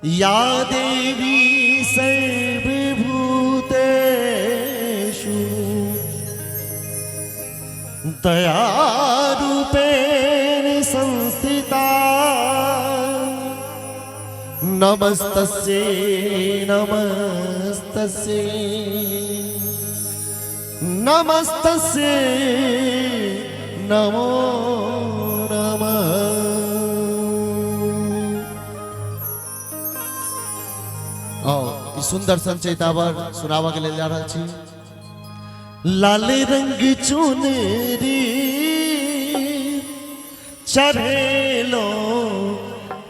या देवी सर्वभूतेषु दयारूपेण संस्थिता नमस्तस्यै नमस्तस्यै नमस्तस्यै नमो नमः। आओ ई सुंदर संचयिता पर सुनाबऽ के लेल जा रहल छी। लाल रंग चुनरी चढ़ेलो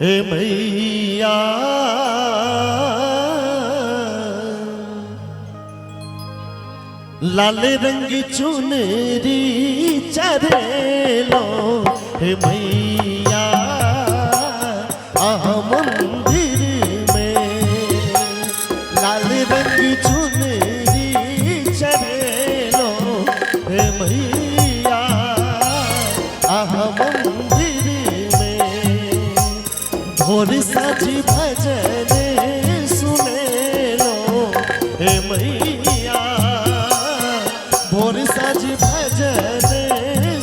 हे मैया, लाल रंग चुनरी चढ़ेलो हे मैया, आह मंदिर में लाल रंग चुनरी चढ़ेलो हे मैया, आह मंदिर में भोर साँझ भजन सुनेलो हे मैया, भोर साँझ भजन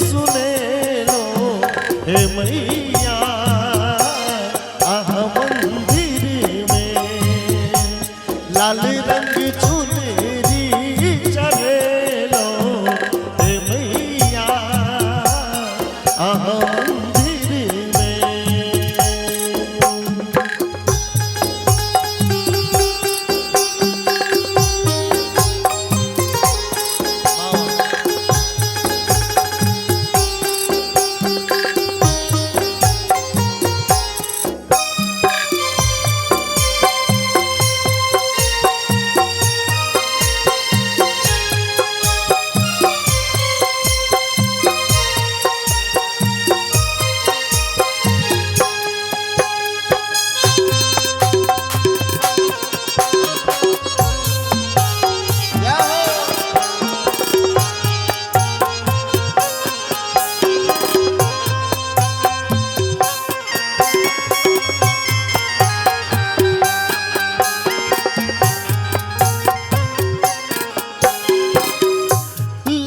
सुनेलो हे मैया, आह मंदिर में लाल रंग चुनरी चढ़ेलो हे मैया, आह मंदिर में।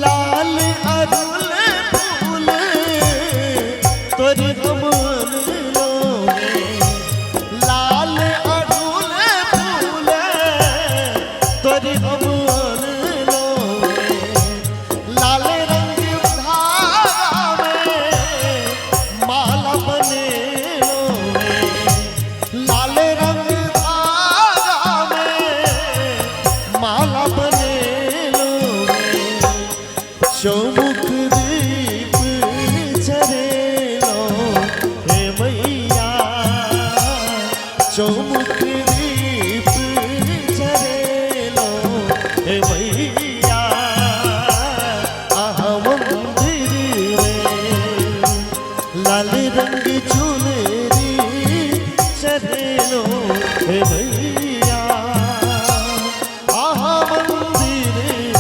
लाल अरुल फूल तोरी हमन लोगे, लाल अरुल फूल तोरी हमन लोगे, लाल रंग धागा में माला बने लोगे, लाल रंग धागा में माला बने लोगे, चौमुख दीप चढ़ेलो हे मैया, चौमुख दीप चढ़ेलो हे मैया, आह मंदिर में लाल रंग चुनरी चढ़ेलो हे मैया, आह मंदिर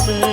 में।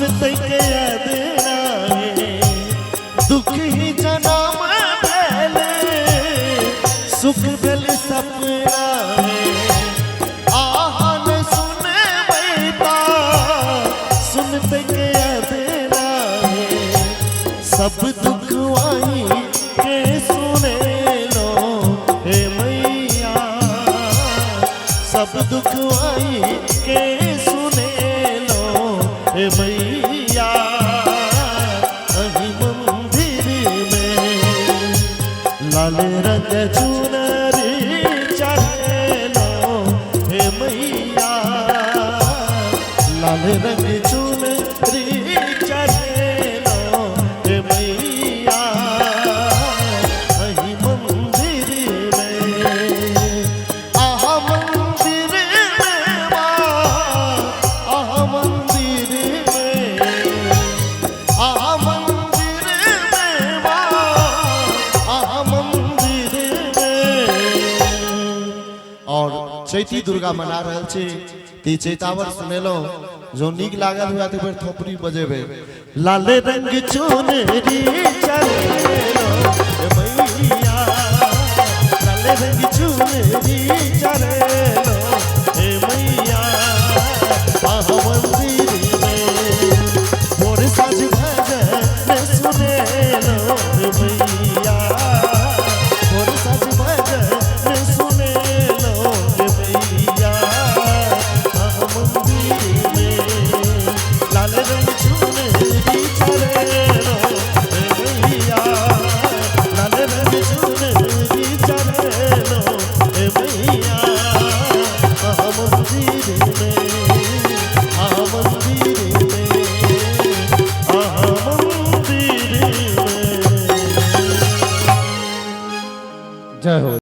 सुनते के याद नाहे, दुख ही जनम भेल सुख भेल सपना हे। आहान सुनबै ता सुनते के याद नाहे, सब दुख आई के सुने लो हे मैया, सब दुख आई के सुने लो हे मैया। अही मंदिर में लाल रंग चुनरी चढ़ेलो हे मैया, लाल रंग चुनरी चढ़ेलो हे मैया। अही मंदिर में आहा मंदिर में माँ, आहा मंदिर में, आहा मंदिर में माँ, आहा मंदिर में। और चैती दुर्गा मना रहल छी त ई चैतावर सुनेलहुँ, जो नीक लागल हुआ तऽ एक बेर थोपड़ी बजेबै। लाल रंग चुनरी चढ़ेलो हे मैया, लाल रंग चुनरी चढ़ेलो हे मैया। आहा मंदिर में भोर साँझ भजन सुनेलो हे मैया, भोर साँझ भजन सुनेलो हे मैया। आहा मंदिर में लाल रंग चुनरी चढ़ेलो हे मैया, लाल रंग चुनरी चढ़ेलो हे मैया। आहा मंदिर में, आहा मंदिर में, आहा मंदिर में। जय हो।